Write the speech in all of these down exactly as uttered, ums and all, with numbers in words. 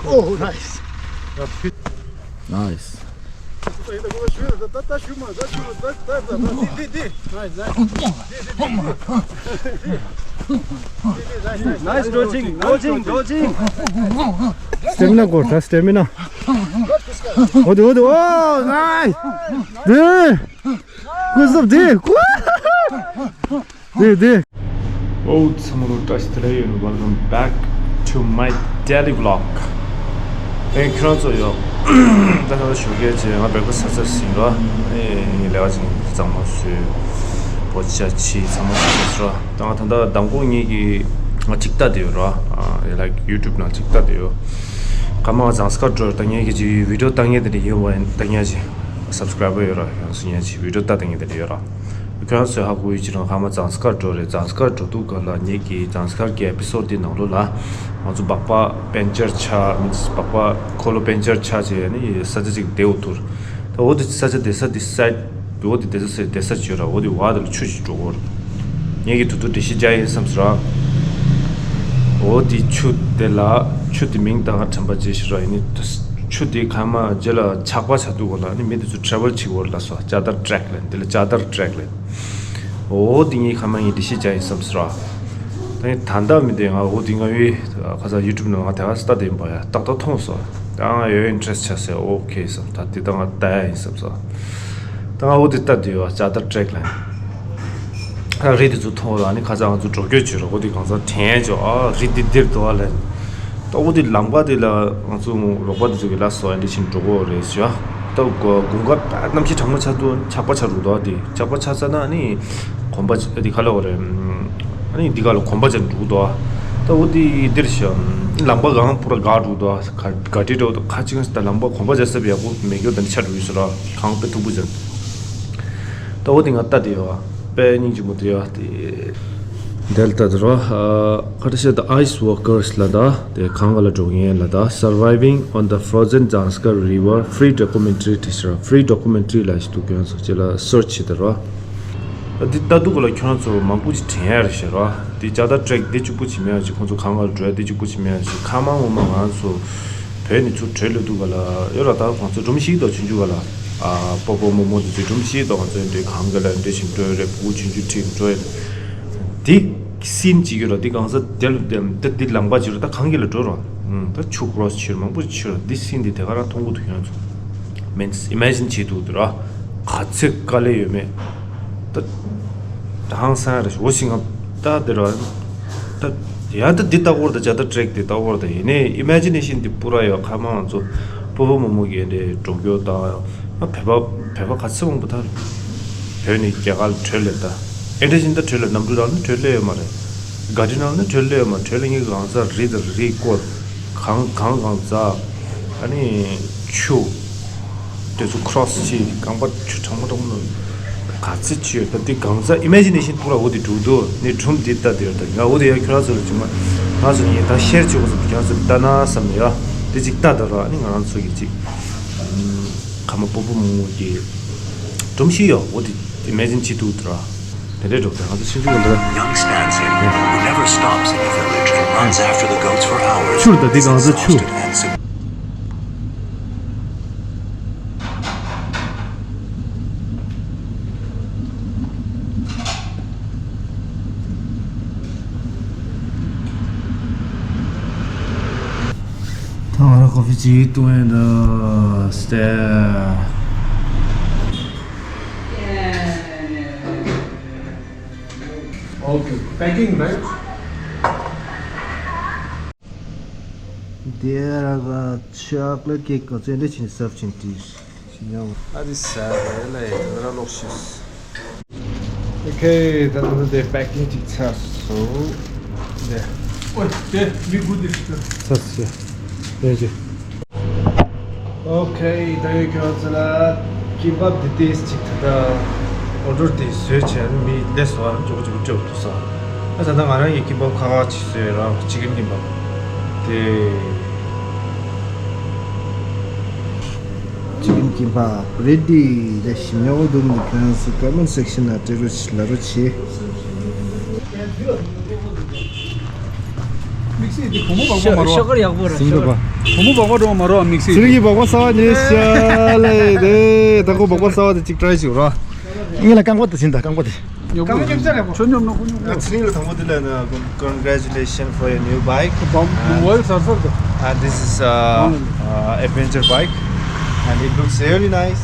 Oh, nice. Nice. Nice dodging, dodging, dodging. Stamina དགོས་ད་stamina. འོ་དེ་འོ་དེ། Oh, nice. དེ། ཀུན་སློབ་དེ། དེ་དེ། ཨོ་ཚང་མ་ལོ་བཀྲ་ཤིས་བདེ་ལེགས་ཡིན། Welcome back to my daily vlog. ཨེ་ཁྱོད་རང་ཚོ་ཡོད། ད་ལྟ་ཞོགས་ཀས་ང་བེག་ཕ་སི་ཟ་ཟིན་རོ། ཨེ་ངའི་ལས་ཀ་ཅིག་གཙང་མ་བཟོས། བོ་ཅ་ཆི་ཚང་མ་བཟོས་རོ། ད་ང་ད་ལྟ་མདང་དགོང་ངེད་ཀྱི་ང་ཅིག་ལྟ་དེ་ཡོད་རོ། ཨེ་ལའིཀ་ཡུ་ཊུབ་ནང་ཅིག་ལྟ་དེ་ཡོད། ཀ་མ་ང་ཟངས་དཀར་འགྲོ་ད་ངེད་ཀྱི་ཅིག་བི་ཌིའོ་ལྟ་ངེད་དེ་འདྲ་ཡོད་བ་ལྟ་ངེད་ཅིག་སབ་སི་ཀ་རའི་བར་ཡོད་ར། ཡང་སུ་ཉན་ཆེ་བི་ཌིའོ་ལྟ་ད་ངེད་དེ་འདྲ་ཡོད་ར། ཁྱོད་རང་ཚོས་ཧ་གོ་ཡོད་ཅི་རང་ཁ་མ་ཟངས་དཀར་འགྲོ་རེད། ཟངས་དཀར་འགྲོ་དུས་ག་ལ་ངེད་ཀྱི་ཟངས་དཀར་གྱི་ཨེ་པི་སོ་ཌི་དེ་ནང་ལོགས་ལ་ང་ཚོ་སྦག་སྦག་པན་ཅར་ཆགས་མིན་སྦག་སྦག་འཁོར་ལོ་པན་ཅར་ཆགས་བྱས་ནི་ས་ཆ་ཅིག་བསྡད་འོ་ཐུར། ད་འོ་དེ་ས་ཆ་བསྡད་ས་དེ་སའིཌ་འོ་དེ་བསྡད་ས་སའིཌ་བསྡད་ས་ཅིག་ཡོད་ར། འོ་དེ་བར་དེ་ལ་ཆུ་ཞིག་འགྲོ་གོ་ར། ངེད་ཀྱི་དུ་དུ་འགྲེལ་བཤད་རྒྱག་ཡིན་བསམ་སོང་ར། འོ་དེ་ཆུ་དེ་ལ་ཆུ་དེ་མིང་ད་ང་དྲན་པ་བརྗེད་ཤི་ར། ཡིན་ནི་ཆུ་དེ་ཁ་མ་རྗེས་ལ་ཆག་པ་ཆགས་དུས་གོ་ལ་ནི་མི་དེ་ཚོ་ཊ་རེ་ཝལ་བྱེད་གོ་ར་ལ་སོ་ཅ་དར་ཊེག་ལེན། དེ་ལ་ཅ་དར་ཊེག་ལེན། འོ་དེ་ངའི་ཁ་མ་ངའི་འགྲེལ་བཤད་རྒྱག་ཡིན་བསམ་སོང་ར། ད་ངས་ད་ལྟ་མི་དེ་ང་འོ་དེ་ང་བའི་ཁ་ས་ཡུ་ཊུབ་ནང་ང་དེ་ག་སྟ་དེ་ཡིན་པ་ཡ་ཏག་ཏག་མཐོང་སོང་། ད་ང་ཡོད་ཨིན་ཊི་རེ་སི་ཊི་ཆགས་སོང་། ཨོ་ཁེ་བསམ། ད་དེ་ད་ང་ལྟ་ཡ་ཡིན་བསམ་སོང་། ད་ང་འོ་དེ་ལྟ་དུས་ཡོད་ཅ་དར་ཊེག་ལེན། ཨ་རི་དེ་ཚོ་མཐོང་ར་ནི་ཁ་ཚ་ང་ཚོ་འགྲོ་སྐྱོད་བྱེད་རོགས་འོ་དེ་གང་ཚ་དྲན་ཅོ། ཨ་རི་དེ་འདིར་འདུག་ཨ་ལན། ད་འོ་དེ་ལམ་ཁ་དེ་ལ་ང་ཚོ་རོགས་པ་དེ་ཚོ་གི་ལ་སོ་ཨ་འདི་ཕྱིན་འགྲོ་གོ་རེད་ཞུ། ཨ་ད་དགུན་ཁ་གནམ་གཤིས་གྲང་མོ་ཆགས་འདུག་ཆག་པ་ཆགས་འགྲོ་འདུག་ཨ་དེ་ཆག་པ་ཆགས་ཚར་ན་ནི་གོམ་པ་དེ་ག་ལ་འོ་རེད། ཨ་ནི་འདི་ག་ལ་གོམ་པ་ཆགས་འགྲོ་འདུག་ད་འོ་དེ་འདིར་ཞུ། ལམ་ཁ་གང་པུ་ར་ག་འགྲོ་འདུག་ག་ག་དེ་འགྲོ་འདུག་ཁ་ཅིག་ད་ལམ་ཁ་གོམ་པ་ཆགས་ས་བ་ཡག་པོ་མེད་རྒྱུ་ད་ནི་ཆགས་འགྲོ་ཡོད་ས་ར་གང་དཔེ་མཐུག་པོ་ཆགས། ད་འོ་དེ་ང་ལྟ་དེ་ཡོད། དཔེ་སྙིང་རྗེ་མོ་དེ་ཡོད་དེ། དེ་ལ་ལྟ་དེ་རོ། ཁ་ཏ་ཤ་ད་ཨའི་སི་ཝོར་ཀར་སི་ལ་ད་དེ་གང་ག་ལ་འགྲོ་ངེས་ལ་ད། Surviving on the Frozen Zanskar River Free Documentary དེ་ཤི་ར། Free Documentary ལ་ཞིག་འདུག་ཁྱོད་ཚོ་ཅི་ལ་སར་ཆི་བྱེད་དེ་རོ། ད་འདི་ལྟ་འདུག་ག་ལ་ཁྱོད་ཚོ་མང་པོ་ཅིག་དྲན་ཡ་རེད་ཤི་རོ། འདི་ཅ་ད་ཊེག་འདི་གཅིག་པུ་ཅིག་མེད་ཡ་ཅིག་ཁོང་ཚོ་གང་ག་ལ་འགྲོ་ཡ་འདི་གཅིག་པུ་ཅིག་མེད་ཡ་ཅིག་ཁ་མང་ངོ་མ་ང་ཚོ་བོད་ནས་ཚུར་བྲོས་ལོས་འདུག་ག་ལ་ཡོད་ར། ད་ང་ཚོ་སྒྲོམ་གཞི་དང་ཆུང་ཆུང་ག་ལ་ཨ་སྤོ་བོ་རྨོ་མོ་དེ་ཚོའི་སྒྲོམ་གཞི་དང་ང་ཚོ་འདྲེ་གང་ག་ལ་འདྲེ་ཞིང་འགྲོ་ཡོད་རེད། ཕྲུ་གུ་ཆུང་ཆུང་ཁྲིད་འགྲོ་ཡོད། འདི་སིན་གཅིག་ཡོད་ར། འདི་གང་ས་དེ་ལ་འདི་འདི་ལམ་ཁ་གཅིག་ར། ད་གང་གི་ལ་འགྲོ་ར། ད་ཆུ་ཀྲོ་སི་ཆེར་མང་པོ་ཆེ་ར། འདི་སིན་འདི་དེ་ག་རང་མཐོང་གི་འདུག་ཡང་ཚོ་མིན་ཨི་མེ་ཇིན་བྱེད་འདུག་འདི་ར། ག་ཚོད་དཀའ་ལས་ཡོད་མེད་ད། ད་ཧང་སང་རེད་འོ་ཞིག་ང་ད་འདི་ར། ད་ཡང་ད་འདི་ལྟ་བུར་ད་ཅ་ད་ཊེག་འདི་ལྟ་བུར་ད་ཡིན་ནའི་ཨི་མེ་ཇི་ནེ་ཤིན་འདི་པུ་ར་ཡོད། ཁ་མང་ང་ཚོ་སྤོ་བོ་རྨོ་མོ་གི་འདི་འགྲོ་རྒྱུ་དང་ཨ་བོད་པ་བོད་པ་ག་ཚོད་མང་པོ་ད་བོད་ནས་རྒྱ་གར་ལ་བྲོས་ལེ་ད། ཨེ་འདྲ་བཞིན་ད་བྲོས་ལེ་གནམ་གྲུ་ནང་ནི་བྲོས་ལེ་ཡོད་མ་རེད། ག་དུས་ནང་ནི་བྲོས་ལེ་ཡོད་མ་བྲོས་ལེ་ངེད་གང་ཚ་རི་དང་རི་བསྐོར་གང་གང་གང་ཚ་ཨ་ནི་ཆུ། དེ་ཚོ་ཀྲོ་སི་བྱས་རྐང་པ་ཆུ་གྲང་མོ་གྲང་མོ་ནང་ག་ཚོད་ཆུ་ཡོད་ད། དེ་གང་ཚ་ཨི་མེ་ཇི་ནེ་ཤིན་པུ་ར་འོ་དེ་འགྲུབ་འདུག་ནི་སྒྲུང་འདི་ལྟ་དེ་ཡོད་ད། ང་འོ་དེ་ཡང་ཁྱོད་རང་ཚོ་ལ་བྱུང་མ་ང་ཚོ་ཡིན་ད་ཤེར་བྱེད་དགོས་སོང་། ཁྱོད་རང་ཚོ་ལྟ་ན་བསམ་ཡ་དེ་ཅིག་ལྟ་ད་ར་ནི་ང་རང་ཚོ་གི་ཅིག་ཁ་མ་སྤོ་བོ་རྨོ་མོ་གི་སྒྲོམ་གཞི་ཡོད་འོ་དེ་ཨི་མེ་ཇིན་བྱེད་ཐུབ་ད་ར། དེ་འདྲའི་འགྲོ་དེ་ང་ཚོ་ཆུང་ཆུང་ཡིན་ད། Young Stanzin, who never stops in the village and runs after the goats for hours, ཆུར་ད་དེ་གང་ཚ་ཆུ། Exhausted and ཐང་ར་ཀོ་ཕི་ཅིག་བཏུང་ཡིན་ད་སྟེ། Okay, packing, right? There are the chocolate cake. ཨ་ཙི་འདི་ཕྱིན་སབ་ཕྱིན་ཏིས་ཤི་ཉོ། ཨ་དི་ས་རེ་ལ་ཡི་དོ་ར་ལོག་ཤིས། Okay, ད་ད་དེ་པེ་ཀིང་ཅིག་ཚར་སོང་། དེ། ཨོ་དེ་མི་དགུ་དེ་ཤི། ཚར་སོང་། དེ་ཅི། Okay, ད་ཡོད་ཁྱོད་ཚོ་ལ་ཀིམ་པབ་འདི་ཏེས་ཅིག་ད་ད་ཨོ་ཌར་འདི་བཟོས་བྱས་མི་ལས་སོ་ཨ་ཅོག་ཅོག་ཅོག་ཏུ་ས། ཨ་ད་ད་ང་རང་གི་ཀིམ་པབ་ཁ་ཁ་ཅིག་བཟོས་ར་ཅི་ཀིན་ཀིམ་པབ་དེ། ཅི་ཀིན་ཀིམ་པབ་རེ་ཌི་ལས་ཤི་ཉོ་འདུག་མི་ཁྱོད་ཚོ་ཀོ་མེན་སེག་ཤན་ན་སྤྲད་རོགས་ཅིག་ལབ་རོགས་བྱེད། མི་ དམིགས་བསལ་དེ་བུ་མོ་བག་མ་རོ། ཤོག་གར་ཡག་པོ་ར། སིང་དུ་པ། བུ་མོ་བག་མ་རོ་མ་རོ་དམིགས་བསལ། ཚེ་རིང་གི་བག་མ་གསར་པ་ཉོས་ཤག་ལེ་དེ། ད་ཁོ་བག་མ་གསར་པ་དེ་གཅིག་ཊ་རའི་བྱེད་རོགས། ངས་ལ་རྐང་པ་དེ་ཟིན་ད་རྐང་པ་དེ། ཉོ་གི་ཁྱོད་ཉོ་ནོ་ཁོ་ཉོ་གི་ཚེ་རིང་ལ་དང་པོ་དེ་ལ་ན། Congratulations for your new bike. བ་བ་ཡི་གསར་གསར་དུ། And this is uh, uh, adventure bike, and it looks really nice.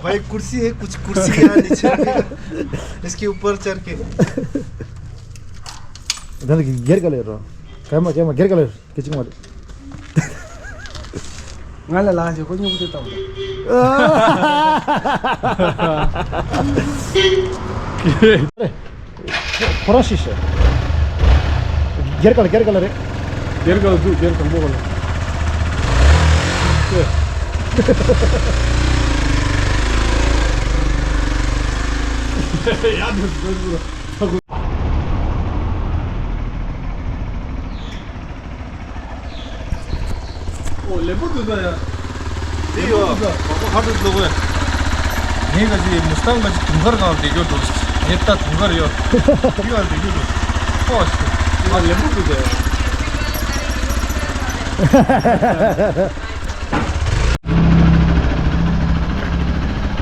भाई कुर्सी है, कुछ कुर्सी यहाँ नीचे रखेगा। इसके ऊपर चढ़ के। ད་ནི་སྒེར་ག་ལེར་རོ། ག་མ་ག་མ་སྒེར་ག་ལེར་སྐད་ཅིག་མ་རེད། ང་ལ་ལ་ཞེ་ཁོ་སྨྱུ་གུ་དེ་བཏང་། ཁོ་རང་ཤི་ཤི། སྒེར་ག་ལ་སྒེར་ག་ལ་རེད། སྒེར་ག་ལ་འདུག་སྒེར་དང་པོ་ག་ལ། ཡ་འདུག་འདུག་འདུག་ཨོ་ལེ་པོ་དུ་ད་ཡ། དེ་ཡོ། ལེ་པོ་དུ་ད། ཁ་དུ་ལོག་གོ། ངས་ག་ཅི་མུ་སི་ཊང་ག་ཅི་དུང་དཀར་གང་བསྡད་རྒྱུ་འདུག་ངས་ད་དུང་དཀར་ཡོ། དེ་གང་བསྡད་རྒྱུ་འདུག་ཨོ་ཤི། ཨ་ལེ་པོ་དུ་ད་ཡ།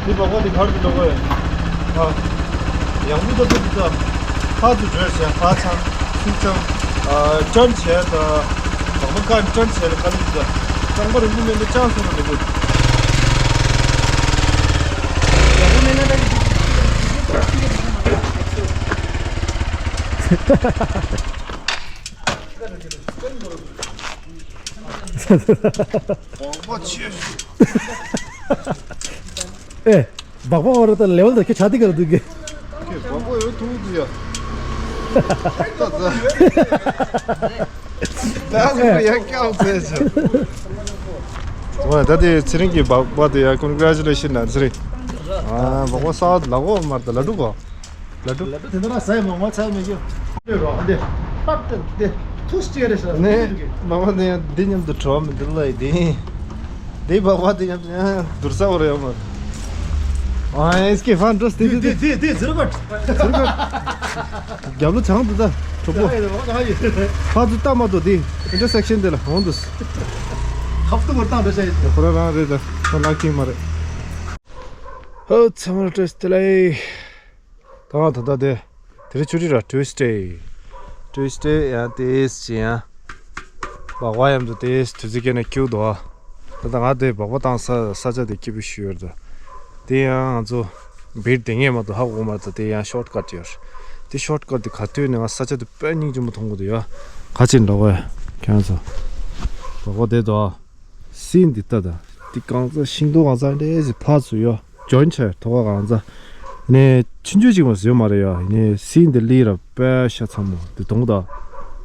འདི་བག་པ་འདི་གར་དུ་འགྲོ་གི་ཡོད། ཨ། ཡག་པོ་ད་ཚོ་འདི་ད། ཕར་ཚུར་བྲོས་བྱས་ཕར་འཚང་ཚུར་འཚང་། ཨ། ཊརན་བྱས་ད། བག་མ་ཀ་ཊརན་བྱས་ལ་ཀ་ལི་འདི་ད། རྐང་པ་རིང་པོ་མེད་ན་ཅང་སོང་ར་མི་འདུག་ཡག་པོ་མེད་ན་ད། ཨེ། སྦག་སྦག་བར་དུ་ལེ་ཝལ་དུ་ཁྱོད་ཆ་དེ་ག་རུ་འདུག་གི། ཁྱོད་སྦག་སྦག་ཡོད་ཐུག་འདུག་ཡ། ད་ད་ད་ཡ་ཀྱང་ཚེ་ཆ། ད་དེ་ཚེ་རིང་གི་སྦག་སྦག་དེ་ཡ། ཀོན་གྷ་རེ་ཅུ་ལེ་ཤན་ན་ཚེ་རིང་། ཨ། སྦག་སྦག་ས་ལ་གོ་མར་ད་ལ་འདུག་གོ། ལ་འགྲོ། ལ་འགྲོ་དེ་འདྲ་ཟ་ཡི་མ་མ་ཚ་མི་རྒྱུ། ལོས་རོ་འདི། ཏག་ཏག་འདི། ཐུགས་རྗེ་རེ་ཞུ། ནས་མ་མ་ནས་འདི་མཉམ་དུ་བྲོ་བ་མི་འདུག་ལ་ཡི་དེ། འདི་བག་པ་འདི་མཉམ་དུ་ཡང་སྡུར་ས་བོར་ཡོང་མ། ཨ་ཨེ་སི་ཀེ་ཧྥན་ཀྲོས་དེ་དེ་དེ་དེ་དེ་ཟེར་ག་ཟེར་ག་རྒྱབ་ལོ་བྱང་དུ་ད་གྲོགས་པོ། ཕ་ཚུ་ལྟ་མ་ཐོ་དེ་ཨིན་ཊར་སེག་ཤན་དེ་ལ་འོང་དུས། ཁབ་ཏུ་བོར་བཏང་འདྲ་བྱ་ཡི། ཁོ་ར་རང་རེད་ད། ཁོ་ལག་ཁྱིམ་མ་རེད། ཧོ་ཚང་མར་བཀྲ་ཤིས་བདེ་ལེགས། ད་ང་ད་ལྟ་དེ། དེ་རིང་ཆུ་ཊི་ར་ཊུས་ཌེ། ཊུས་ཌེ་ཡང་ཏེས་ཅི་ཡང་། སྦག་སྦག་མཉམ་དུ་ཏེས་དུས་ཚོད་སྐྱེལ་ནས་སྐྱིད་འདུག་ཨ། ད་ལྟ་ང་དེ་སྦག་སྦག་བཏང་ས་ས་ཆ་དེ་སྐྱིད་པོ་ཞིག་ཡོད་རེད་ད། དེ་ཡང་ང་ཚོ་བིར་དེ་ངས་མ་གཏོགས་ཧ་གོ་མ་རེད་ད། དེ་ཡང་ཤོར་ཀཊ་ཡོད་རེད། དེ་ཤོར་ཀཊ་དེ་ག་ཐོས་ནས་ང་ས་ཆ་དེ་དཔེ་སྙིང་རྗེ་མོ་མཐོང་གི་འདུག་ཡ། ག་ཅི་འདྲ་བ་ཡ་ཁྱེད་ཚོ། སྦག་སྦག་དེ་འདུག་ཨ། སིན་འདི་ལྟ་ད། འདི་གང་ཚ་ཤིང་སྡོང་གང་ཚ་འདྲེ་ཟི་ཕར་ཚུར་ཡོ། ཇོན་ཆེ་ཐོ་ག་གང་ཚ། ནས་ཆུང་ཆུང་ཅིག་མ་ཟོས་མ་རེད་ཡ། ནས་སིན་འདི་ལི་ར་པད་ཤ་ཚ་མོ་འདི་གདོང་ད།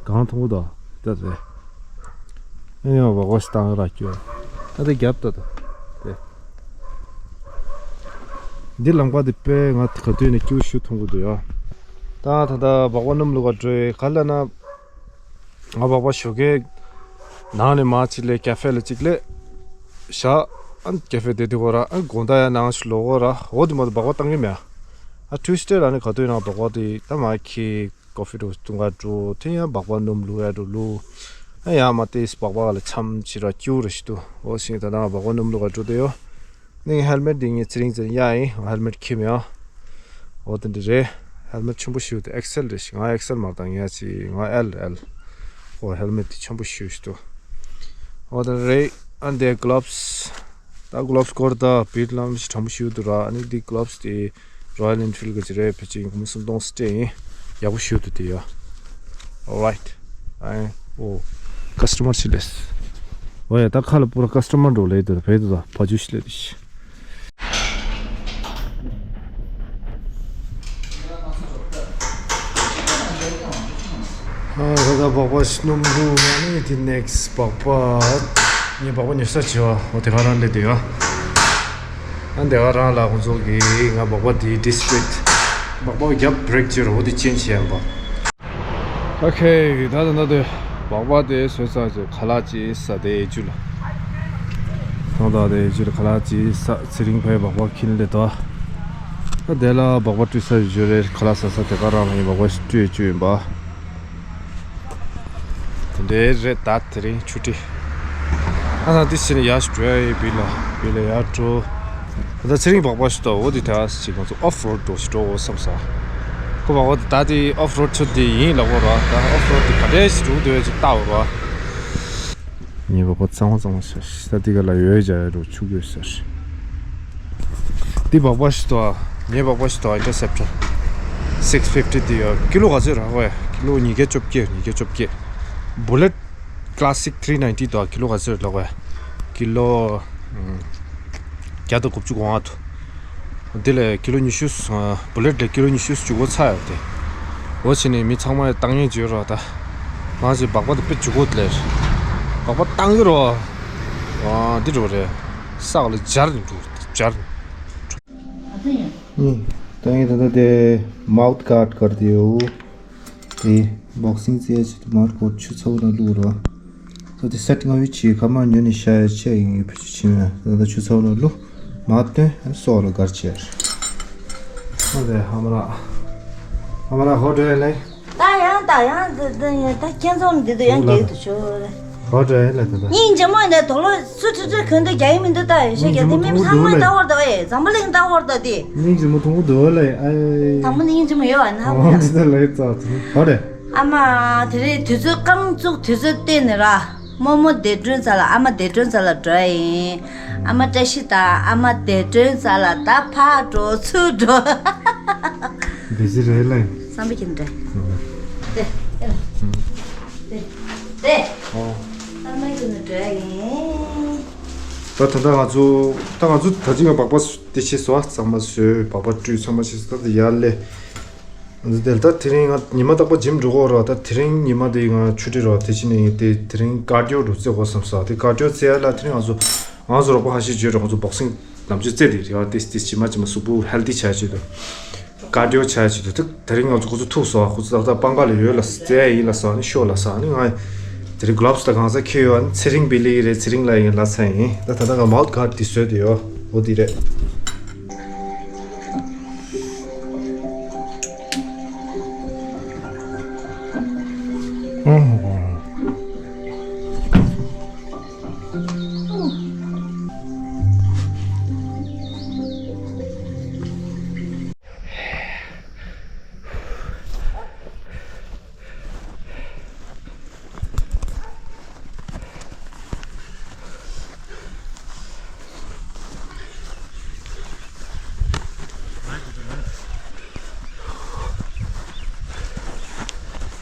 གང་མཐོང་ད། ད་རེད། ཨེ་ཡ་བ་གོ་སི་བཏང་ར་སྐྱོ། ད་དེ་རྒྱབ་ད་ད། དེ། འདི་ལམ་ཁ་འདི་པད་ང་ག་དུས་ནས་སྐྱིད་ཤུ་མཐོང་གི་འདུག་ཡ། ད་ད་ད་སྦག་སྦག་སྣུམ་བླུག་ག་འགྲོ་ཡི་ག་ལ་ན། ང་སྦག་སྦག་ཞོགས་ཀས་ནང་ནས་མར་ཅིག་ལས་ཀ་ཧྥེ་ལ་ཅིག་ལས་བཞག་ཨ་ནི་ཀ་ཧྥེ་དེ་དེ་གོ་ར་ཨ་ནི་དགོང་དག་ཡང་ནང་ཞིག་ལོག་གོ་ར། འོ་དེ་མ་གཏོགས་སྦག་སྦག་བཏང་གི་མེད། ཨ་ཊུས་ཌེ་ལ་ནི་ག་དུས་ཡང་སྦག་སྦག་དེ་ད་མར་ཁྱེར་ཀོ་ཧྥི་འགྲོ་བཏུང་ག་འགྲོ། དེ་ཡང་སྦག་སྦག་སྣུམ་བླུག་ཡ་འགྲོ་བླུག་ཨ་ཡང་མ་དེ་སྦག་སྦག་ལ་འཆམ་ཅིག་ར་སྐྱུར་ར་ཞིག་འདུག་འོ་ཞིག་ད་ནང་སྦག་སྦག་སྣུམ་བླུག་ག་འགྲོ་དེ་ཡོ། ནི་ཧེལ་མེཊ་འདི་ངས་ཚེ་རིང་ཚེ་རིང་གཡར་ཡིན། ཧེལ་མེཊ་ཁྱེར་མེད་ཨ། འོ་དེ་འདྲ་རེད། ཧེལ་མེཊ་ཆེན་པོ་ཞིག་འདུག་ཨེག་སེལ་རེད་ཤག་ང་ཨེག་སེལ་མ་བཏང་ཡ་ཅི་ང་ཨེལ་ཨེལ། འོ་ཧེལ་མེཊ་འདི་ཆེན་པོ་ཞིག་འདུག་འོ་དེ་རེད། ཨ་འདི་གྷི་ལབ་སི། ད་གྷི་ལབ་སི་སྐོར་ད་བིར་ལམ་ཞིག་དྲང་པོ་ཞིག་འདུག་ར། ཨ་ནི་འདི་གྷི་ལབ་སི་དེ་རོ་ཡལ་ཨེན་ཕིལ་གི་ཅི་རེད། ཕལ་ཆེར་སྒོར་མོ་སུམ་སྟོང་སྤྲད་ཡིན། ཡག་པོ་ཞིག་འདུག་དེ་ཡ། Alright. ཨེ། ཨོ། ཀ་སི་ཊ་མར་ཅིག་སླེབས། ཨོ་ཡ་ད་ཁ་ལ་པུ་ར་ཀ་སི་ཊ་མར་འགྲོ་ལེ་དེ་བེད་དུ་ད་བ་ཇུ་ཤི་ལེ་དི་ཤི། ཨ་ད་ད་སྦག་སྦག་སྣུམ་འདུག་ཨ་ནི་དེ་ནེག་སི་སྦག་སྦག་ངས་སྦག་སྦག་ཉོ་ས་བྱེད་བ་འོ་དེ་ག་རང་སླེབས་དེ་ཡ། ཨ་དེ་ག་རང་ལ་ཁོང་ཚོ་གིས་ང་སྦག་སྦག་དེ་ཌི་སི་པི་ལིཊ་སྦག་སྦག་རྒྱབ་བྷི་རེག་ཅིག་ར་འོ་དེ་ཅེན་ཇི་བྱས་ཡིན་པ། ཨོ་ཁེ། ད་ད་ད་དེ་སྦག་སྦག་དེ་བཟོས་ཚར་རྗེས་ཁ་ལག་ཅིག་ཟ་དེ་ཡི་ཇུ་ལ། ཐང་ད་དེ་ཡི་ཇུ་ལ་ཁ་ལག་ཅིག་ཟ། ཚེ་རིང་ཕའི་སྦག་སྦག་ཁྱིན་ལེ་དོ། ད་ དེ་ལ་སྦག་སྦག་བཀྲུས་ཚར་ཡོད་རེད། ཁ་ལག་ཟ་ས་དེ་ག་རང་ལ་ཡིན། སྦག་སྦག་བཀྲུས་བཅུག་ཡིན་པ། དེ་འདྲའི་རེད། ད་དེ་རིང་ཆུ་ཊི། ཨ་ད་འདི་ཕྱིན་ནས་ཡར་འགྲོ་ཡ་ཡིན། བི་ལ་བི་ལ་ཡར་འགྲོ། ད་ཚེ་རིང་སྦག་སྦག་ཞིག་འདུག་འོ་དེ་ད་ཅིག་ང་ཚོ་ཨོཕ་རོཌ་འགྲོ་ཞིག་འགྲོ་འོ་བསམ་ས། ཁོ་སྦག་སྦག་དེ་ད་དེ་ཨོཕ་རོཌ་ཆུ་དེ་ཡིན་ལབ་དགོས་ར། ད་ཨོཕ་རོཌ་དེ་ག་འདྲའི་ཞིག་འགྲོ་འདོད་ཅིག་ལྟ་འོ་ར། ངའི་སྦག་སྦག་གཙང་མ་གཙང་མ་ཤར་ཤག་ད་འདི་ག་ལ་ཡོད་བྱ་ཡ་རུ་ཆུ་དགོས་ཟེར། འདི་སྦག་སྦག་ཞིག་འདུག་ངའི་སྦག་སྦག་ཞིག་འདུག་ཨིན་ཊར་སེབ་ཊར་སིགས་ཕིཕ་ཊི་འདི་ཡོད། ཀི་ལོ་ག་ཚོད་རག་གོ་ཡ། ཀི་ལོ་ཉིས་བརྒྱ་བཅོ་བརྒྱད། ཉིས་བརྒྱ་བཅོ་བརྒྱད། བུ་ལེཊ་ཀ་ལ་སིག་ཐི་རི་ནའིན་ཊི་འདུག་ཀི་ལོ་ག་ཚོད་རག་གོ་ཡ། ཀི་ལོ་ཨམ་བརྒྱ་དང་དགུ་བཅུ་གོ་ལྔ་འདུག་འདི་ལས་ཀི་ལོ་ཉི་ཤུ། ཨ་བུ་ལེཊ་ལས་ཀི་ལོ་ཉི་ཤུ་བཅུ་གོ་ཚར་ཡོད་དེ། འོ་བྱས་ནས་མི་ཚང་མ་བཏང་ཉན་བྱོས་རོགས། ད་ང་ཚོས་སྦག་སྦག་དེ་དཔེ་བཅུ་གོ་ལས་སྦག་སྦག་བཏང་གི་རོགས། ཨ་འདི་རོགས་རེད། ས་ག་ལ་སྦྱར་ནས་འགྲོ་སྦྱར། ནི་ད་ངས་ད་ལྟ་དེ་མའུཐ་གཱཌ་དཀར་དེ་ཡོད། དེ་སྦོག་སིང་རྩེ་ཆེད་དུ་མར་སྐོར་ཆུ་ཚ་བོ་ནང་བླུགས་རོགས། ད་དེ་སེཊ་ལྔ་བའི་ཆེད་ཁ་མར་ཉོ་ནས་བཞག་ཡ་ཆེད་ཡིན། ངས་བེད་སྤྱོད་བྱེད་མེད། ད་ལྟ་ཆུ་ཚ་བོ་ནང་བླུགས་མར་བཏོན་སོགས་ལ་གར་བྱས། ཨ་ལས་ཧ་མ་ར། ཧ་མ་ར་ཧོ་འགྲོ་ཡ་ལེ། ད་ཡང་ད་ཡང་འདི་འདི་ཡང་ད་ཁྱེད་ཚོ་འདི་འདི་ཡང་རྒྱག་ཏུ་ཆོག་རེད། ཧོ་འགྲོ་ཡ་ལེ་ད་ད། སྙིང་རྗེ་མོ་འདི་དོ་ལོ་སུ་ཁྲི་ཁྲི་གོན་འདུག་རྒྱག་ཡིན་མི་འདུག་ད་ཡོད་ཤེས་རྒྱ་དེ་མི་ཚང་མ་ལྟ་བར་ད་ཨེ་འཛམ་བུ་གླིང་ལྟ་བར་ད་དེ། སྙིང་རྗེ་མོ་མཐོང་གི་འདུག་ལེ། ཨེ། དང་པོ་ནི་སྙིང་རྗེ་མོ་ཡོད་བ་ན། འོ་འདི་ད་ལེ་ཙག་ཙི་ཧོ་རེད། ཨ་མ་དེ་རིང་དུས་ཚོད་རྐང་བཙུགས་དུས་ཚོད་བལྟས་ནས་ར། རྨོ་མོ་བདེ་སྒྲོན་རྩ་ལ་ཨ་མ་བདེ་སྒྲོན་རྩ་ལ་འགྲོ་ཡ་ཡིན། ཨ་མ་བཀྲ་ཤིས་དང་ཨ་མ་བདེ་སྒྲོན་རྩ་ལ་ད་ཕར་འགྲོ་ཚུར་འགྲོ། བདེ་སྐྱིད་རེད་ལེ། བསམ་པའི་ཁྱིམ་འདྲ། ཨ་དེ་ཨེ་ལ། དེ་དེ། ཨོ། བསམ་པའི་ཁྱིམ་འདྲ་ཡིན། ད་ད་ལྟ་ང་ཚོ་ད་ང་ཚོ་ད་ཅི་ང་སྦག་སྦག་དེ་བྱས་སོ། གཙང་མ་བཟོས། སྦག་སྦག་བཀྲུས། ཚང་མ་བྱས་སོ། ད་དེ་ཡར་སླེབས། འདི་ལྟར་དེ་རིང་ང་ཉི་མ་རྟག་པར་ཇིམ་འགྲོ་གི་ཡོད་རེད་བ། ད་དེ་རིང་ཉི་མ་དེ་ང་ཆུ་ཊི་རེད་བ། དེ་ཕྱིན་ནས་ངས་དེ་དེ་རིང་ཀར་ཌི་ཡོ་རུ་རྩེ་དགོས་བསམ་སོང་། དེ་ཀར་ཌི་ཡོ་རྩེ་ཡ་ལ་དེ་རིང་ང་ཚོ་ང་ཚོ་རོགས་པ་ཁ་ཤས་བརྗོད་རེད། ང་ཚོ་སྦོག་སིང་ནམ་རྒྱུན་རྩེ་དེ་རེད་བ། དེ་དེ་ཇི་མ་ཇི་མ་གཟུགས་པོ་ཧེལ་ཐི་བྱ་ཆེད་དུ་ཀར་ཌི་ཡོ་བྱ་ཆེད་དུ་དེ་དེ་རིང་ང་ཚོ་ཁོ་ཚོ་ཐུག་སོང་བ། ཁོ་ཚོ་ཏག་ཏག་པང་ཁ་ལ་ཡོད་ལ་རྩེ་ཡ་ཡིན་ལ་སོང་ནི་ཤོག་ལ་སོང་ནི། ང་དེ་རིང་གྷི་ལོབ་སི་ད་གང་ས་འཁྱེར་ཡོད་ནི། ཚེ་རིང་བི་ལི་རེད། ཚེ་རིང་ལ་ཡིན་ལ་ཚ་ཡིན། ད་ད་ལྟ་ང་མའུཐ་གཱཌ་དེ་བཟོས་དེ་ཡོད། འོ་དེ་རེད།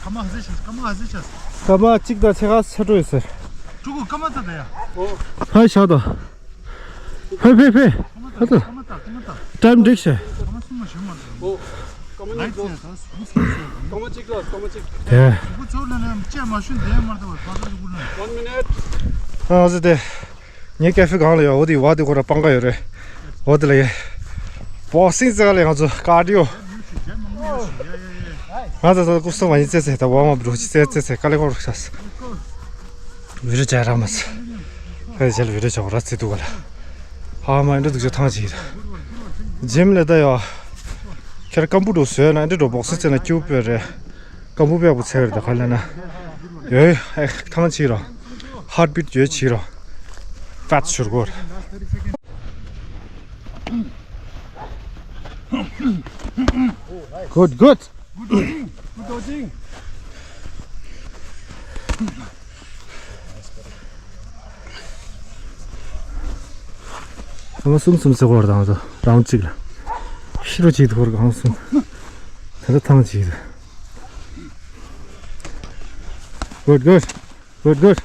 སྐར་མ་ཧ་ཟེ་ཤ། སྐར་མ་ཧ་ཟེ་ཤ། སྐར་མ་གཅིག་དང་ཕྱེད་ཀ་ཚར་འགྲོ་ཡོད་ཟེར། ཕྲུ་གུ་སྐར་མ་ད་ད་ཡ། ཧ་ཤ་ད། ཕེ་ཕེ་ཕེ། ཧ་ད། སྐར་མ་ད་སྐར་མ་ད། ཊའིམ་འགྲིག་ཤག་སྐར་མ་གསུམ་མ་ཞིག་མ་འགྲོ། ཨོ། སྐར་མ་གཉིས་འགྲོ། སྐར་མ་གཅིག་ལ་སྐར་མ་གཅིག་དེ། ཕྲུ་གུ་ཚོ་ལ་ནས་ཅེས་མ་ཞུ་འདས་མ་ཐུབ་པར་ཕ་ཚོ་ལ་ཀུ་ན། One minute. ཨ་ཟེ་དེ། ངའི་ཀེ་ཧྥེ་སྒང་ལ་ཡོད། འོ་དེ་བ་དེ་ཁོ་ར་པང་ཁ་ཡོད་རེད། འོ་དེ་ལ་ཡོད། སྦོག་སིང་རྩེ་ག་ལ་ང་ཚོ་ཀར་ཌི་ཡོ། ང་ཚོ་ད་སྐུ་སྲུང་མ་ཡིན་རྩེ་རྩེ་ད་ཝརམ་ཨབ་འགྲོ་ཅི་རྩེ་རྩེ་རྩེ་དཀའ་ལས་ཁག་རུ་ཤག་བི་ཌི་ཡོ་བྱས་རག་མ་སོང་། ཁ་ཆེ་ལ་བི་ཌི་ཡོ་བྱས་རག་རྩེ་འདུག་ག་ལ། ཧ་མ་ཨེ་འདྲ་སྡུག་ཅག་ཐང་ཅིག་རེད། ཇིམ་ལ་ད་ཡོད། ཁྱེད་རང་སྐམ་པོ་འགྲོ་བཟོས་ན་ཨེ་འདྲ་འགྲོ། སྦོག་སིང་རྩེ་ན་སྐྱིད་པོ་དཔེ་རེད། སྐམ་པོ་དཔེ་ཡག་པོ་ཚད་རེད་ད་ག་ལ་ན། ཡོད་ཨེ་ཐང་ཅིག་ར། ཧར་ཊི་བིཊ་ཡོད་ཅིག་ར། ཕེཊ་ཤུར་གོ་ར། Good, good. Good dodging. Good dodging. ཨ་མ་གསུམ་གསུམ་ཟེར་བར་དང་དུ་རང་གཅིག་ལ། ཤི་རོ་གཅིག་ཏུ་བར་གང་གསུམ། ད་ལྟ་ཐང་གཅིག་ཏུ། Good, good. Good, good.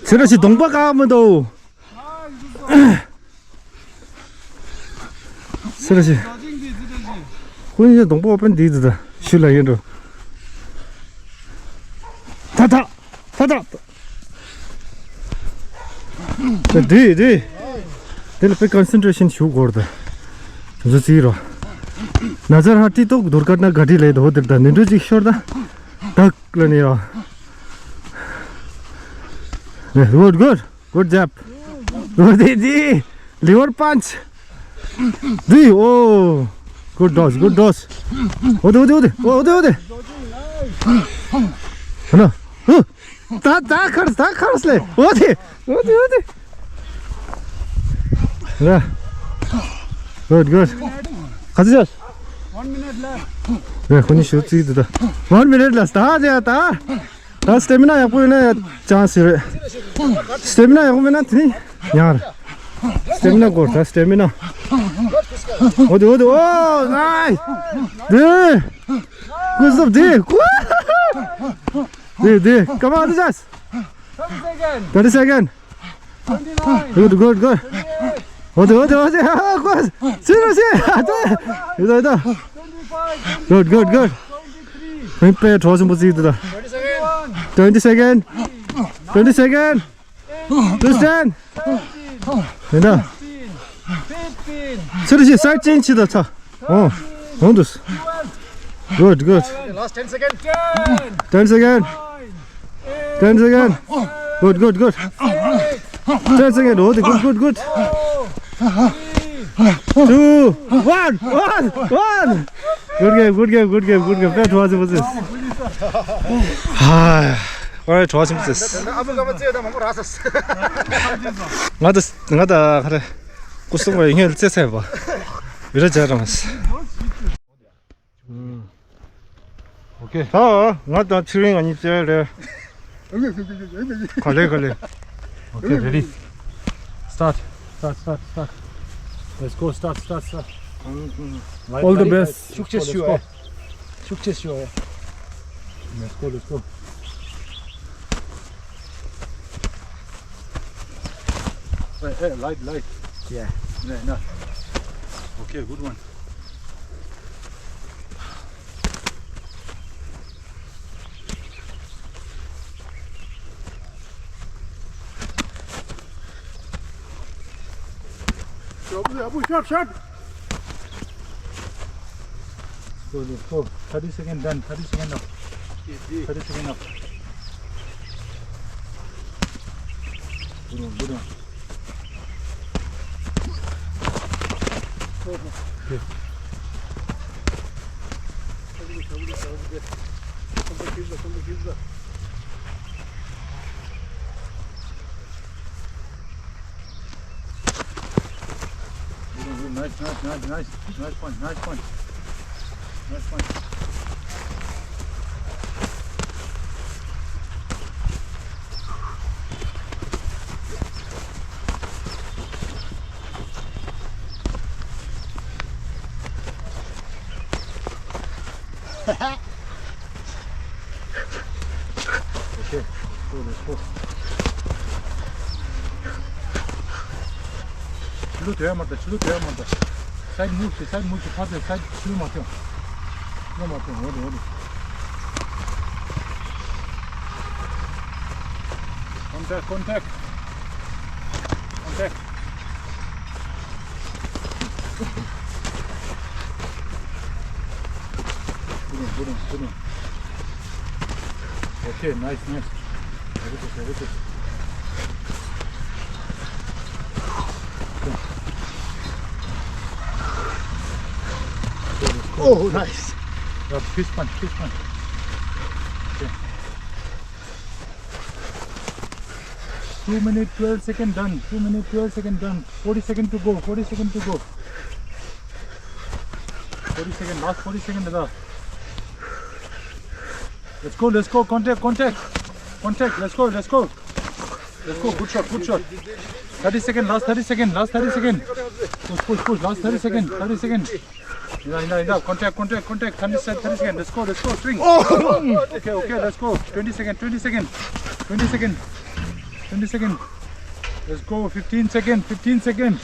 ཚེ་ར་ཞིག་གདོང་པ་བཀག་མི་འདུག་སི་ར་ཤི། ཁོ་ཡིན་གདོང་པོ་ཨོ་པན་འདི་འདི་ད་ཤུ་ལ་ཡིན་འགྲོ། ད་ད་ད་ད། འདི་འདི། འདི་ལ་པེ་ཀོན་སེན་ཊྲེ་ཤན་ཞུ་དགོས་རེད། ད་ཟུ་ཙི་རོ། ནཛར་ཧ་ཏི་ཏོག་དུར་ཀ་ན་ག་ཏི་ལ་ཡོད་འདི་ད་ནི་འགྲོ་ཅིག་ཤོར་ད། དག་ལ་ནི་ཡོད། Good, good. Good job. Good, easy. Liver punch. འདི། ཨོ། Good dodge, good dodge. འོ་དེ་འོ་དེ་འོ་དེ། ཨོ་དེ་འོ་དེ། ཧ་ན། ཧུ། ད་ད་ཁར་ད་ཁར་སླེབས། འོ་དེ། འོ་དེ་འོ་དེ། ར། Good, good. ག་ཚོད་བྱས། One minute left. རེད། ཁོ་གཉིས་ཞུ་རྩིས་འདུག་ད། One minute left. ད་དེ་ད། ད་སི་ཊེ་མི་ན་ཡག་པོ་ཡོད་ན་ཡ་ཅན་སི་རེད། སི་ཊེ་མི་ན་ཡག་པོ་མེད་ན་དེ་ནི་ཡང་རེད། སི་ཊེ་མི་ན་དགོས་ད་སི་ཊེ་མི་ན། འོ་དེ་འོ་དེ། ཨོ་ནའི་སི། དེ། ཀུ་སུབ་དེ། དེ་དེ། Come on, just thirty second. Good, good, good. འོ་དེ་འོ་དེ་འོ་དེ། ཧ་ཧ། ཀུ་སུབ་སི་ར་སི། ཡོད་ཡོད། Good, good, good. ཧིན་པའི་གྲོགས་ཆེན་པོ་བརྩིས་འདུག་ད། Twenty second. Twenty second. Tristan. ཡིན་ད། ཚུར་ཞིག་སར་ཅིན་ཆི་ད་ཚ། ཨོ། ཧོན་དུས། Good, good. Last ten second. Ten second. Ten second. Good, good, good. Ten second. འོ་དེ། Good, good, good. Two, one, one, one. Good game, good game, good game, good game. དཔེ་གྲོགས་ཆེན་པོ་བརྩིས། ཧ། ཨོ་རེད། གྲོགས་ཆེན་པོ་བརྩིས། ང་ད་ང་ད་ག་རེ། ཀུ་སུབ་ཡིན་ངས་རྩེ་ཚད་པ། བི་ར་ཇ་རམ་སི། ཨོ་ཁེ། ད་ང་དང་ཚེ་རིང་ང་གཉིས་བཙལ་རེད། ག་ལེ་ག་ལེ། Okay, ready. Start. Start, start, start. Let's go, start, start, start. All the best. ཤུགས་ཆེ་ཤོག་ཨེ། ཤུགས་ཆེ་ཤོག་ཨེ། Let's go, let's go. Hey, hey, light, light. Yeah. Yeah, enough. Okay, good one. Sharp, sharp, sharp. Go, go, go. Thirty second done. Thirty second up. Thirty second up. Good one, good one. Okay. Nice, nice, nice, nice. Nice punch, nice punch. Nice punch. Okay, let's go, let's go. ཕྱི་ལོགས་སྡོད་ཡ་མ་རེད། ཕྱི་ལོགས་སྡོད་ཡ་མ་རེད། Side move བྱེད། side move བྱེད། ཕར་སྡོད། side ཕྱི་ལོགས་མ་ཐོན། ཕྱི་ལོགས་མ་ཐོན། འོ་རེད། འོ་རེད། Contact, contact. Contact. Good one, good one, good one. Okay, nice, nice. Very good, very good. Oh, nice. Yeah, fist punch, fist punch. Okay. Two minute twelve second done. Two minute twelve second done. Forty second to go. Forty second to go. Forty second. Last forty second. Let's go. Let's go. Contact. Contact. Contact. Let's go. Let's go. Let's go. Good shot. Good shot. Thirty second. Last thirty second. Last thirty second. Push. Push. Push. Last thirty second. Thirty second. Enough, enough, enough. Contact, contact, contact. Thirty second, thirty second. Let's go, let's go. Swing. Oh. Okay, okay, let's go. Twenty second, twenty second. Twenty second. Twenty second. Let's go. Fifteen second, fifteen second.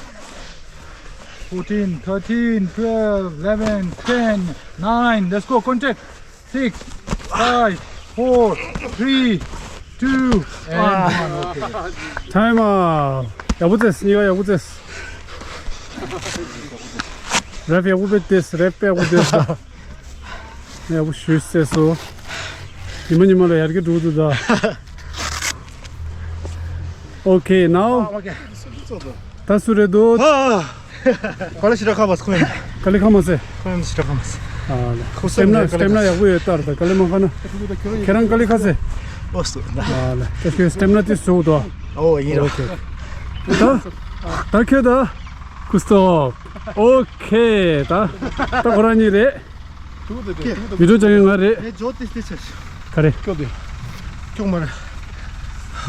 Fourteen, thirteen, twelve, eleven, ten, nine. Let's go. Contact. Six, five, four, three, two, and one. Okay. Time out. ཡག་པོ་རྩེས། གཉིས་ཀ་ཡག་པོ་རྩེས། རེཕ་ཡག་པོ་བྱས་ཏེ། རེཕ་ཡག་པོ་བྱས་ཏེ། ཡག་པོ་ཞུས་ཟེར་སོང་། ཉི་མ་ཉི་མ་ལ་ཡར་རྒྱས་འགྲོ་འདུག་ད། Okay, now. Ah, okay. ད་སུ་རེད་འདུག་ཨ། ཀ་ལི་ཞི་ར་ཁ་མ་སི་ཁོ་ཡིན། ཀ་ལི་ཁ་མ་སི། ཁོ་ཡིན་ཞི་ར་ཁ་མ་སི། ཨ་ལེ། ཁོ་སི་ཊེ་མི་ན་ཀ་ལི་སི་ཊེ་མི་ན་ཡག་པོ་ཡོད་ལྟར་ད་ཀ་ལི་མ་ཁ་ན། ཁྱེད་རང་ཀ་ལི་ཁ་སི། ཨོ་སུ། ཨ་ལེ། ད་ཁྱོད་སི་ཊེ་མི་ན་དེ་བཟོ་འདུག་ཨོ་ཡིན་རོ། ཨོ་ཁེ། ད་ད་ཁྱོད་ད་ཁུ་སྟོབ། ཨོ་ཁེ། ད་ད་ཁོ་རང་གཉིས་རེད། ཡུ་ཊུབ་ཅང་ཡོད་ང་རེད། ངས་ཇོ་ཏིས་ཏིས་ཆེ། ག་རེ། ཀྱོ་དེ། ཀྱོ་མ་རེད།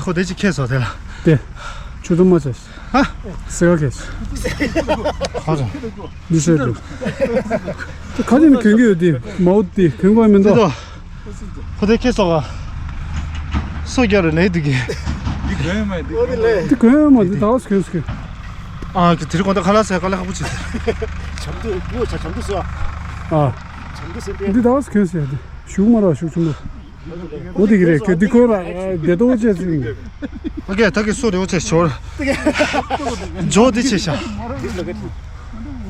ཁོ་དེ་ཅིག་ཁེ་སོ་དེ་ལ། དེ། ཆུ་དུ་མ་ཆེ། ཧ། སེ་ག་ཁེ། ཧ་ཅང་། འདི་ཤེས་འདུག་ཁ་ཅིག་ནི་གྱོན་གྱི་ཡོད་དེ། མའོ་དེ་གྱོན་དགོས་མི་འདུག་ཁོ་དེ་ཁེ་སོ་ག་སོ་རྒྱ་རུ་ནས་དུ་གི། འདི་གྱོན་ཡོད་མ་འདི། འདི་གྱོན་ཡོད་མ་འདི་ད་ག་སོ་གྱོན་སོ་གྱོན། ཨ་ཀྱི་དེ་རིང་གོང་ད་ཁ་ལག་ཟས་ཁ་ལག་ཁ་པོ་བྱེད་ཟེར། ཇ་འདུག་ཡོ་ཇ་ཇ་འདུག་ཟེར། ཨ། ཇ་འདུག་ཟེར་ཏེ། འདི་ད་ག་སོ་གྱོན་ཟེར་ཏེ། ཞུགས་མ་ར་ཞུགས་ཆུང་མ། འོ་དེ་གི་རེད་ཁྱོད་འདི་གོན་ལ་བདེ་ཏོག་བྱས་ཟིན། ཨོ་ཀེ་ད་གི་སོ་རེ་འོ་ཚེ་ཞོར། ཇོ་དེ་ཆེ་ཤ།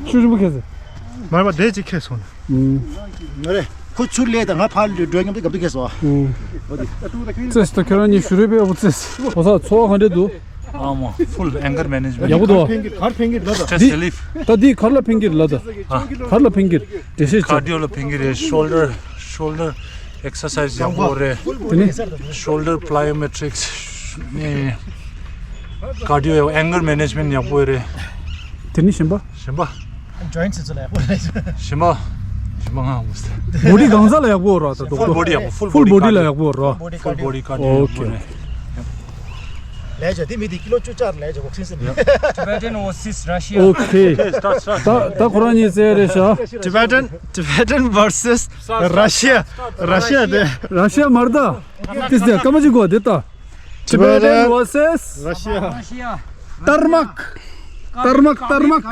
ཆུ་ཆུ་མ་ཁེ་ཟེར། མར་མ་དེ་ཅིག་ཁེ་སོང་། ང་རེ། ཁོ་ཚུར་ལས་དང་ང་ཕར་འགྲོ་མཉམ་དུ་གབ་དུ་ཁེ་སོ། ཙེས་ད་ཁྱོད་རང་གཉིས་ཞུ་རེ་པའི་འོ་ཙེས། ཨོ་ས་ཚོ་བ་ག་འདྲས་འདུག་ཨ་མ་ཧྥུལ་ཨེང་གར་མེ་ནེཇ་མེན་ཊི། ཡག་པོ་འདུག་གར་ཕན་གྱི་གར་ཕན་གྱི་ལ་ད། སི་ཊེ་རེ་སི་རི་ལིཕ། ད་འདི་གར་ལ་ཕན་གྱི་ལ་ད། ཨ། གར་ལ་ཕན་གྱི་འགྲེལ་བཤད་ཀ་ཅིག་ཌི་ཡོ་ལ་ཕན་གྱི་རེད། ཤོལ་ཌར་ཤོལ་ཌར་ཨེག་སར་སའི་ཛི་ཡག་པོ་རེད། དེ་ནི་ཤོལ་ཌར་པི་ལི་ཡོ་མེ་ཊི་རིག་སི་ནི་ཀར་ཌི་ཡོ་ཨེང་གར་མེ་ནེཇ་མེན་ཊི་ཡག་པོ་རེད། དེ་ནི་གཞན་པ། གཞན་པ། ཇོ་ཡིན་ཚེ་ཚོ་ལ་ཡག་པོ་རེད། གཞན་པ། གཞན་པ་ང་ངོ་ཟེར། བོ་ཌི་གང་ཟག་ལ་ཡག་པོ་རོ་ད་རྡོག་ཧྥུལ་རྡོག་བོ་ཌི་ཡག་པོ། ཧྥུལ་ཧྥུལ་བོ་ཌི་ལ་ཡག་པོ་རོ། ཧྥུལ་བོ་ཌི་ཀར་ཌི་ཡོ། ཨོ་ཁེ། ལས་བྱ་དེ་མི་དེ་ཀི་ལོ་བཅུ་ཅར་ལས་བྱ་འོག་སིན་སིན། Tibetan versus Russia. ཨོ་ཁེ། ད་ད་ཁོ་རང་གཉིས་རྩེ་རེད་ཤག Tibetan, Tibetan versus Russia. Russia དེ། ར་ཤི་ཡ་མ་རེད་ད། དེ་དེ་སྐར་མ་གཅིག་གོ་དེ་ད། Tibetan versus Russia. Russia. Tarmak. Tarmak, tarmak.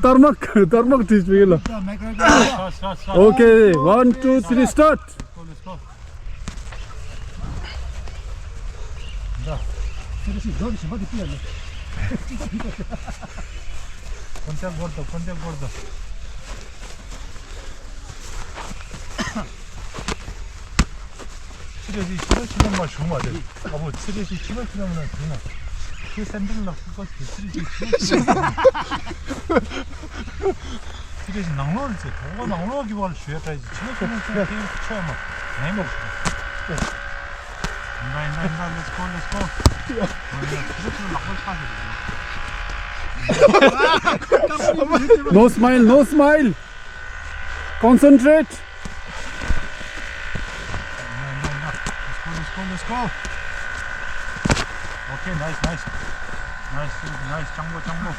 Tarmak, tarmak དེ་བྱས་ལ། Okay, one, two, three, start. Contact gordo, contact gordo. ཚེ་རིང་ཞིག་ཕྱི་ལོགས་ཕྱི་ལོགས་མ་བྱུང་བ་རེད། ཨ་བོ་ཚེ་རིང་ཞིག་ཕྱི་ལོགས་ཕྱི་ལོགས་མ་བྱུང་བ། ཁྱེད་སེམས་ཁྲལ་ལ་ཁུག་པ་ཞིག་ཚེ་རིང་ཞིག་ཕྱི་ལོགས་ཕྱི་ལོགས། ཚེ་རིང་ཞིག་ནང་ལོགས་རེད་ཚེ་གྲོགས་པོ་ནང་ལོགས་ཀྱི་བར་ཞུ་ཡ་ཏྲ་ཞིག་ཕྱི་ལོགས་ཕྱི་ལོགས་ཚེ་རིང་ཆོས་མ་ནས་མ་བྱུང་། No smile, no smile. Concentrate. Let's go, let's go, let's go. Okay, nice, nice. Nice, nice. ཅང་པོ་ཅང་པོ།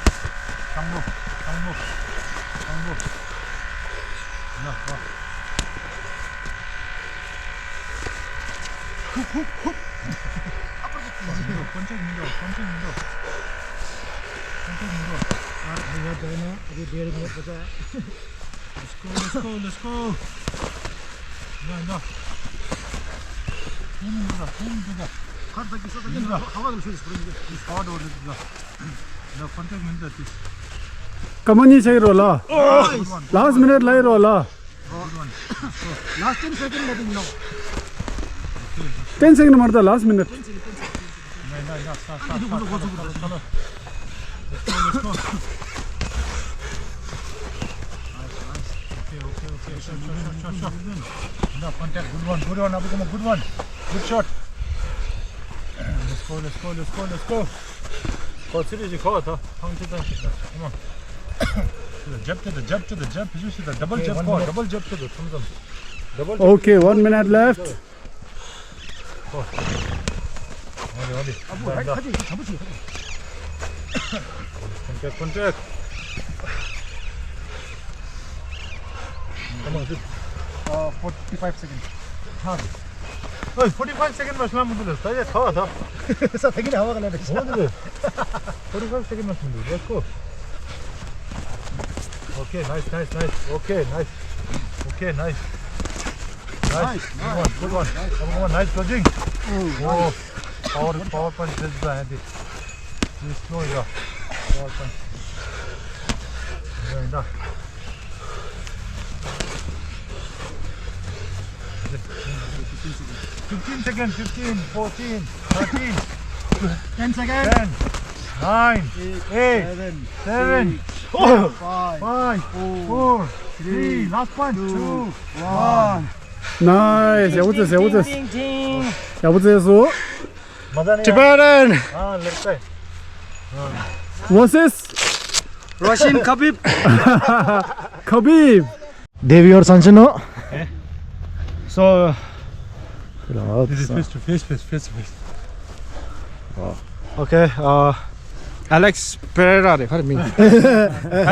ཅང་པོ་ཅང་པོ་ཅང་པོ། ཡ་ཧོ། ཧུབ་ཧུབ་ཧུབ། ཀོན་ཊེག་མི་འགྲོ། ཀོན་ཊེག་མི་འགྲོ། ཀོན་ཊེག་མི་འགྲོ། ཨ་ཡ་དེ་ན་ཨ་དེ་དེ་རེད་ཉེ་པོ་ཅག Let's go, let's go, let's go. ཡ་ཡ། ཁོང་མི་འདུག་ཁོང་མི་འདུག་ཁར་ད་གི་ས་ད་གི་ཁ་བ་ལ་ཤོད་ཤོད་རེད། ཁ་བ་འགྲོ་རེད། ད་ཀོན་ཊེག་མི་འདུག་དེ། སྐར་མ་གཉིས་ཆགས་ཡོད་རོགས་ལ། Last minute ལ་ཡོད་རོགས་ལ། Last ten second ལ་དེ་ཡིན་ནོ། Ten second མ་རེད་ད། Last minute. Contact, good one, good one, Abhikama, good one. Good shot. Let's go, let's go, let's go, let's go. Go, seriously, go, go. Come on. Jab to the, jab to the, jab. Double jab, go, double jab to the, thumb, thumb. Double jab. Okay, one minute left. ཨོ། ཨོ་ལེ། ཨོ་ལེ། ད་ད། Contact, contact. Come on, sit. Uh, forty-five seconds. ཧ། ཨོ། Forty-five second མ་སླ་མོ་འདུག་ལ། ད་ཡ་ཐ་ཐ། ས་ཐ་གི་ན་ཧ་བ་ག་ལ་རེད། ཧོ་འདུག་ལ། Forty-five second མ་སླ་མོ་འདུག Let's go. Okay, nice, nice, nice. Okay, nice. Okay, nice. Nice. Nice. Good one, good one. Nice. Come on, nice dodging. Oh, nice. Power, power punch. This is the handy. This is slow, yeah. Power punch. Yeah, yeah. Fifteen seconds, fifteen, fourteen, thirteen. Ten seconds. Ten. Nine, eight, seven, five, four, three, last one, two, one. Nice. ཡག་པོ་བྱས། ཡག་པོ་བྱས། ཡག་པོ་བྱས་སོང་། Tibetan versus Russian Khabib. Khabib. Devi or Sanchino. So, this is face to face, face, face to face. Okay, uh, Alex Pereira, what do you mean?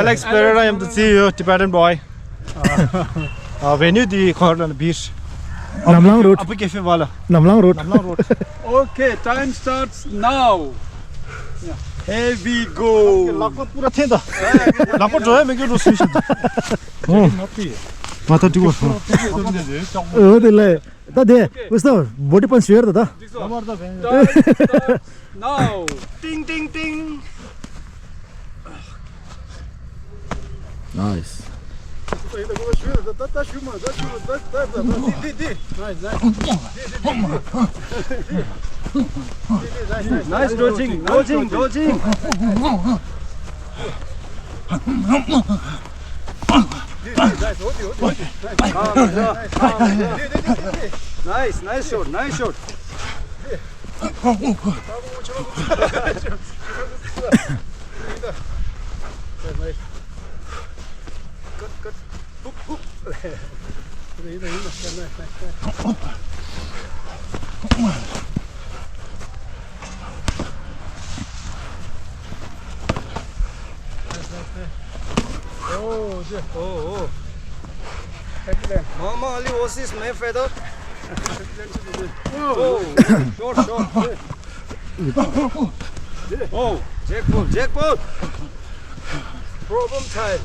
Alex Pereira, I'm the C E O, Tibetan boy. Uh, venue the corner beach. Namlang Road. Abu Cafe wala. Namlang Road. Namlang Road. Okay, time starts now. Here we go. ལག་པ་པུ་ར་འཐེན་ད། ལག་པ་འགྲོ་ཡ་མེད་ཀྱི་འགྲོ་སུ་ཞིག་ང་ད་དྲི་བ། འོ་དེ་ལས། ད་དེ་ཝི་སྟོར་བོ་ཌི་པན་ཤུ་ཡར་ད་ད། Now. Ting, ting, ting. Nice. Nice dodging, dodging, dodging. Nice, nice shot, nice shot. Oh, oh, oh. Mama Ali versus Mayweather. Oh, short, short. Oh, Jack Paul, Jack Paul. Problem child.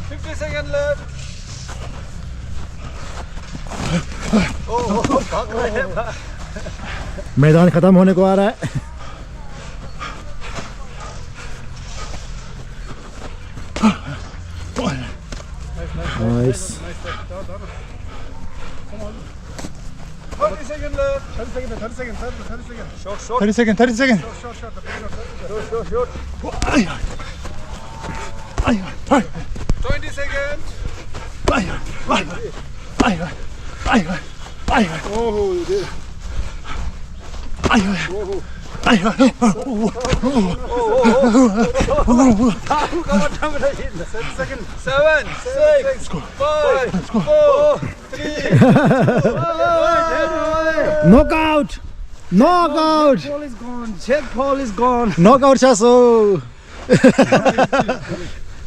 Fifty second left. Oh, oh, oh. मैदान खत्म होने को आ रहा है। Nice. Thirty second left. Thirty second, thirty second, thirty, thirty second. Short, short. Thirty second, thirty second. Short, short, short. Short, short, short. Twenty second. Oh, yeah. Seven, six, five, four, three, two, one. Knockout! Knockout! Jack Paul is gone. Jack Paul is gone. Knockout བྱས་སོང་།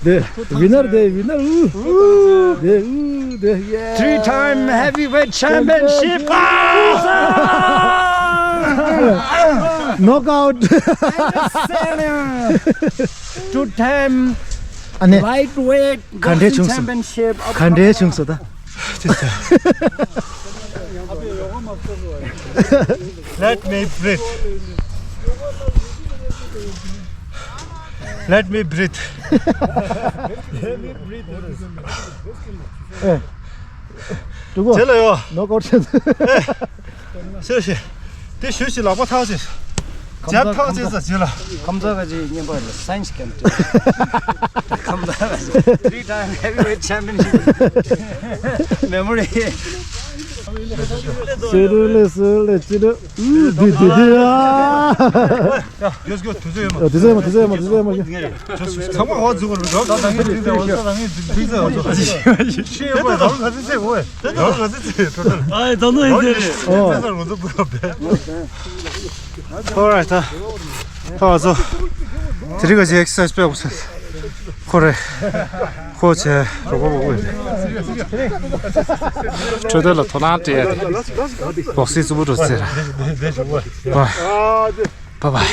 དེ་winner དེ་winner ཨུ། དེ་ཨུ་དེ་yeah. Three time heavyweight championship. Knockout. Two time ཨ་ནི། Lightweight ག་འདྲས་བྱུང་སོང་། Championship. ག་འདྲས་བྱུང་སོང་ད། Let me breathe. Let me breathe. Let me breathe. ཨེ། ཀྲུང་གོ། ཇེ་ལ་ཡོ། Knockout བྱས། ཨེ། ཤེས་ཤེས། དེ་ཞུ་ཞིག་ལག་པ་ཐག་ཅིག་རྒྱབ་ཐག་ཅིག་ཟ་ཇེ་ལ། ཁམས་ཚ་ག་ཅིག་བརྙན་པར་ལ་sign སྐྱོན་ཏེ། ཁམས་ཚ་ག་ཅིག three time heavyweight championship memory. སུ་རུ་ལེ་སུ་རུ་ལེ་ཅི་རུ། ཨུ་དི་དི་དི་ཨ། ཡ་ཡོད་གོ། དུས་ཚོད་ཡོད་མ། དུས་ཚོད་ཡོད་མ། དུས་ཚོད་ཡོད་མ། དུས་ཚོད་ཡོད་མ། ཚང་མ་ཧོ་ཛུ་གོ་རུ་འགྲོ། ད་ད་ངས་དུས་ཚོད་ཡོད་ས། ད་ངས་དུས་ཚོད་ཡོད་ས། ཤེས་ཡོད་པ་རང་ག་ཚོད་ཚེ་འོ། རང་ག་ཚོད་ཚེ་འགྲོ་ད། ཨ་ད་ནོ་ཡིན་ཟེར་རེད། ཨོ། ཚེ་ཚར་ང་ཚོ་བུ་ར་བས། Alright ད། ད་ང་ཚོ་དེ་རིང་ག་ཅིག་exercise སྤེལ་དགོས་ས། ཁོ་རེད། ཁོ་བྱས་རོགས་པ་བོ་བོ་ཡིན། འཕྲོད་བསྟེན་ལ་དོ་སྣང་སྤྲད་ཡ་དེ་སྦོག་སིང་རྩུབ་པོ་འགྲོ་ཟེར། Bye bye.